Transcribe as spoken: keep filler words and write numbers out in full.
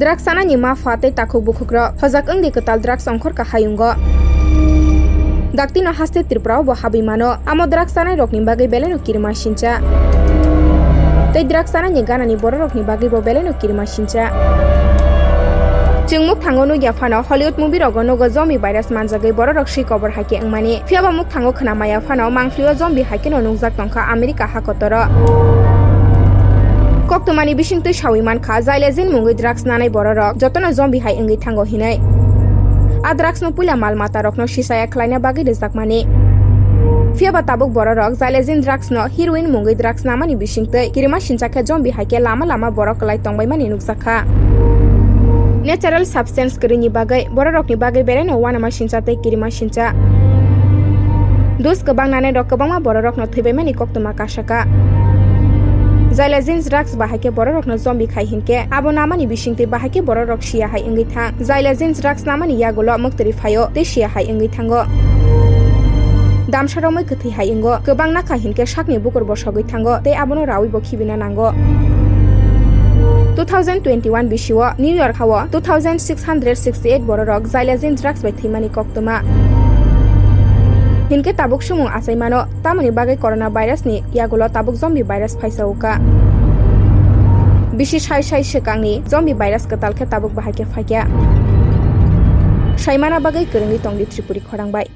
Drugs chanani ma pha tei takhuk bukhukrok hojak wngdi kwtal drugs ongkhorka hayungo. Daktino haste Tripurao bo habwi mano, amo drugs chanairokni bagwi belaino kirima sincha. Tei drugs chanani ganani bororokni bagwibo belaino kirima sincha. Chwng mukthango nukya phano Hollywood movie rogo nugo zombie virus manjagwi bororok si kobor hai khe wngmani. Phiyaba mukthango khwnamaya phano mangphlio zombie hai kheno nukjak tongkha America hakotoro. Koktwmani bisingtwi sawi mankha, xylazine mungwi drugs nanai bororok jotono zombie hai wngwi thango hinwi. A drugs no puila mal matarokno sisaya khlaina bagwi rwjakmani. Phiyaba tabuk bororok xylazine drugs no heroin mungwi drugs namani bisingtwi kirima sincha khe zombie hai khe lama lama borok kwlai tongbaimani nukjakha. Natural substance kwrwini bagwi bororokni bagwi belaino uanama sincha tei kirima sincha. Dose kwbang nanai rok kwbangma bororokno thwibaimani koktwma kasaka. Xylazine drugs bahai khe bororokno zombie khai hinkhe abo namani bisingtwi bahai khe bororok siya hai wngwi thang. Xylazine drugs namani yagulo mwktwrwi phaio tei siya hai wngwi thango. Damsa romwi kwthwi hai wngo, kwbang nakha hinkhe sakni bukur bosogwi thango tei abono rawi bo khibina nango. Two thousand twenty-one bisio New York hao two thousand six hundred sixty-eight bororok xylazine drugs bai thwimani koktwma. Hinkhe tabuk swmung achaimano, tamoni bagwi corona virus ni yagulo tabuk zombie virus phaisa uka. Bisi sai sai swkangni zombie virus kwtal khe tabuk bahai khe phaikya. Saimana bagwi kwrwngwi tongdi Tripuri khorang bai.